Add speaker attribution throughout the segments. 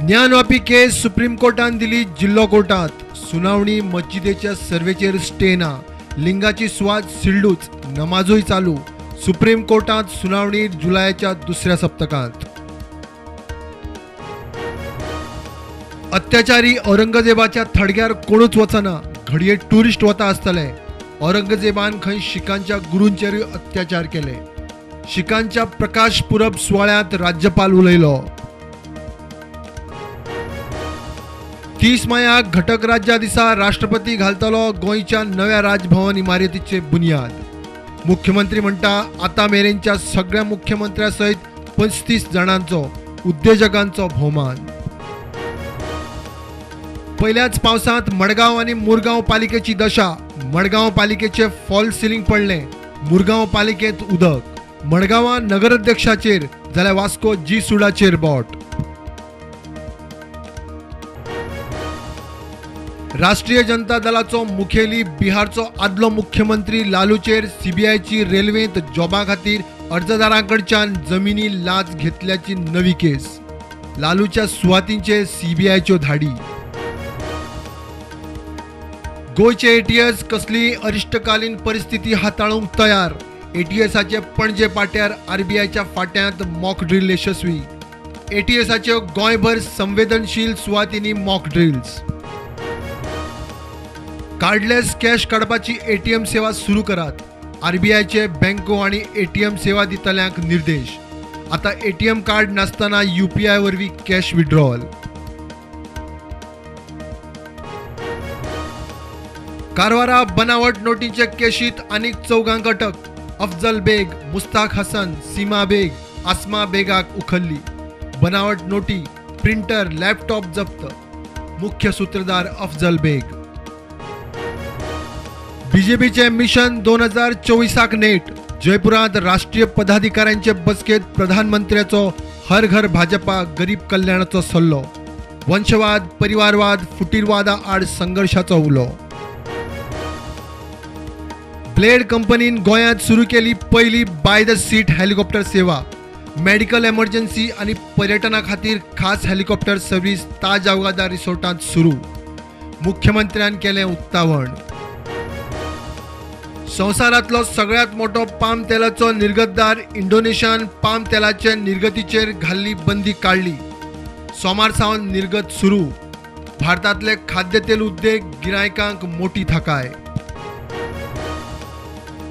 Speaker 1: ज्ञानवापी केस supreme कोर्टान दिली जिल्लो कोर्टात. सुनावणी मस्जिदेच्या सर्वेचेर स्टे ना. लिंगाची सुवात सिल्डूच, नमाजूय चालू. सुप्रीम कोर्टात सुनावणी जुलयाच्या दुसऱ्या सप्तकांत. अत्याचारी औरंगजेबाच्या थडग्यार कोणूच वचना, घडये टुरिस्ट वता आसतले. औरंगजेबान खंय शिखांच्या गुरूंचेरूय अत्याचार केले. शिखांच्या प्रकाश पुरब सुवाळ्यांत राज्यपाल उलयलो. 30 मायाक घटक राज्या दिसा राष्ट्रपती घालतलो गोंयच्या नव्या राजभवन इमारतीचे बुन्याद. मुख्यमंत्री म्हणटा आतां मेरेनच्या सगळ्या मुख्यमंत्र्या सयत 35 जाणांचो उद्देजकांचो भोवमान. पयल्याच पावसांत मडगांव आनी मुरगांव पालिकेची दशा. मडगांव पालिकेचे फॉल सिलिंग पडलें, मुरगांव पालिकेंत उदक. मडगांवां नगराध्यक्षाचेर जाल्यार वास्को जी सुडाचेर बोट. राष्ट्रीय जनता दलाचो मुखेली बिहारचो आदलो मुख्यमंत्री लालूचेर सीबीआयची रेल्वेंत जॉबा खातीर अर्जदारांकडच्यान जमिनी लाच घेतल्याची नवी केस. लालूच्या सुवातींचेर सीबीआयच्यो धाडी. गोंयचे एटीएस कसलीय अरिश्टकालीन परिस्थिती हाताळूंक तयार. एटीएसाचे पणजे पाट्यार आरबीआयच्या फाट्यांत मॉक ड्रील यशस्वी. एटीएसाच्यो गोंयभर संवेदनशील सुवातींनी मॉक ड्रिल्स. कार्डलेस कॅश काडपाची एटीएम सेवा सुरू करात. आरबीआयचे बँको आनी एटीएम सेवा दितल्यांक निर्देश. आतां एटीएम कार्ड नासतना यूपीआय वरवीं कॅश विड्रॉवल. कारवारा बनावट नोटींचे केशीत आनीक 4 अटक. अफजल बेग, मुस्ताक हसन, सीमा बेग, आस्मा बेगाक उखल्ली. बनावट नोटी, प्रिंटर, लॅपटॉप जप्त. मुख्य सूत्रधार अफजल बेग. बीजेपीचे मिशन 2024 नेट. जयपुरांत राष्ट्रीय पदाधिकाऱ्यांचे बसकेत प्रधानमंत्र्याचो हर घर भाजपा गरीब कल्याणाचो सल्लो. वंशवाद, परिवारवाद, फुटीरवादा आड संघर्षाचो उलो. ब्लेड कंपनीन गोंयांत सुरू केली पयली बाय the seat helicopter सेवा. मेडिकल एमर्जन्सी आनी पर्यटना खातीर खास हेलिकॉप्टर सर्व्हिस ताज अवगादा रिसॉर्टांत सुरू. मुख्यमंत्र्यान केलें उक्तावण. संवसारांतलो सगळ्यांत मोटो पाम तेलाचो निर्गतदार इंडोनेशियान पाम तेलाचे निर्गतीचेर घाल्ली बंदी काडली. सोमार सावन निर्गत सुरू. भारतांतले खाद्यतेल उद्देग गिरायकांक मोटी थाकाय.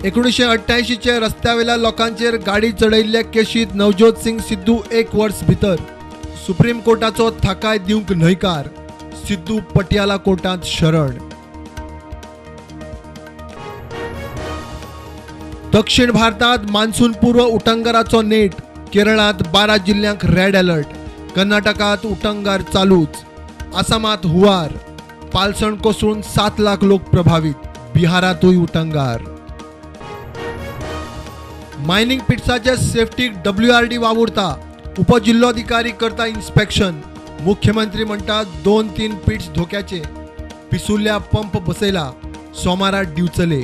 Speaker 1: 1988 रस्त्यावेल्या लोकांचेर गाडी चडयल्ल्या केशीत नवज्योत सिंग सिद्धू 1 वर्स भितर. सुप्रीम कोर्टाचो थाकाय दिवंक न्हयकार. सिद्धू पटियाला कोर्टांत शरण. दक्षिण भारतात मान्सून पूर्व उटंगाराचो नेट. केरळांत 12 जिल्ल्यांक रेड अलर्ट. कर्नाटकात उटंगार चालूच. आसामात हुंवार. पालसण कोसळून 7 लाख लोक प्रभावित. बिहारांतूय उटंगार. मायनिंग पिट्साचे सेफ्टीक डब्ल्यूआरडी वावुरता. उपजिल्लोधिकारी करता इन्स्पेक्शन. मुख्यमंत्री म्हणटा 2-3 पिट्स धोक्याचे. पिसुर्ल्या पंप बसयला. सोमारा दिवचले.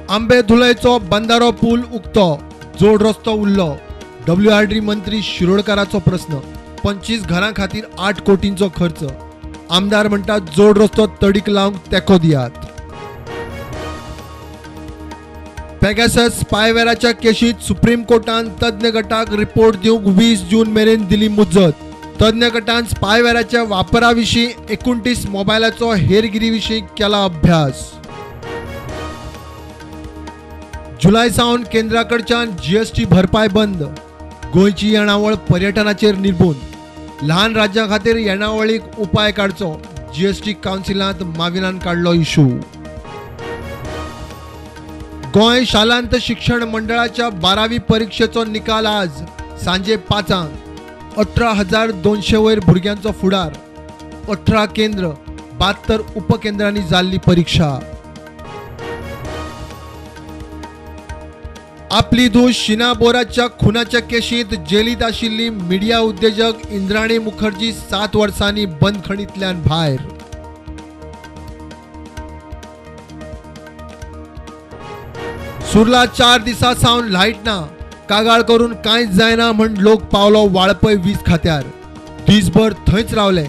Speaker 1: आंबे धुलयचो बंदारो पूल उक्तो, जोड रस्तो उरलो. डब्ल्यूआरडी मंत्री शिरोडकाराचो प्रस्न. 25 घरां खातीर 8 कोटींचो खर्च. आमदार म्हणटा जोड रस्तो तडीक लावंक तेंको दियात. पेगासस स्पायवेराच्या केशीत सुप्रीम कोर्टान तज्ञ गटाक रिपोर्ट दिवंक 20 जून मेरेन दिली मुजत. तज्ञ गटान स्पायवेराच्या वापरा विशीं 29 मोबायलाचो हेरगिरी विशीं केला अभ्यास. जुलय सावन केंद्राकडच्यान जीएसटी भरपाय बंद. गोंयची येणावळ पर्यटनाचेर निर्बून. ल्हान राज्यां खातीर येणावळीक उपाय काडचो. जीएसटी कावन्सिलांत माविनान काडलो इशू. गोंय शालांत शिक्षण मंडळाच्या 12वी परिक्षेचो निकाल आज सांजे 5 18,200 वयर भुरग्यांचो फुडार. 18 केंद्र, 72 उपकेंद्रांनी जाल्ली परीक्षा. आपली धूव शिना बोराच्या खुनाच्या केशींत जेलींत आशिल्ली मिडिया उद्देजक इंद्राणी मुखर्जी 7 वर्सांनी बंदखणींतल्यान भायर. सुर्ला 4 दिसां सावन लायट ना. कागाळ करून कांयच जायना म्हण लोक पावलो वाळपय वीज खात्यार. दीसभर थंयच रावले.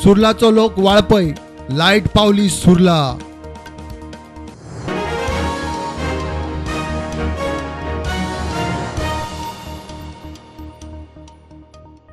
Speaker 1: सुर्लाचो लोक वाळपय, लायट पावली सुर्ला.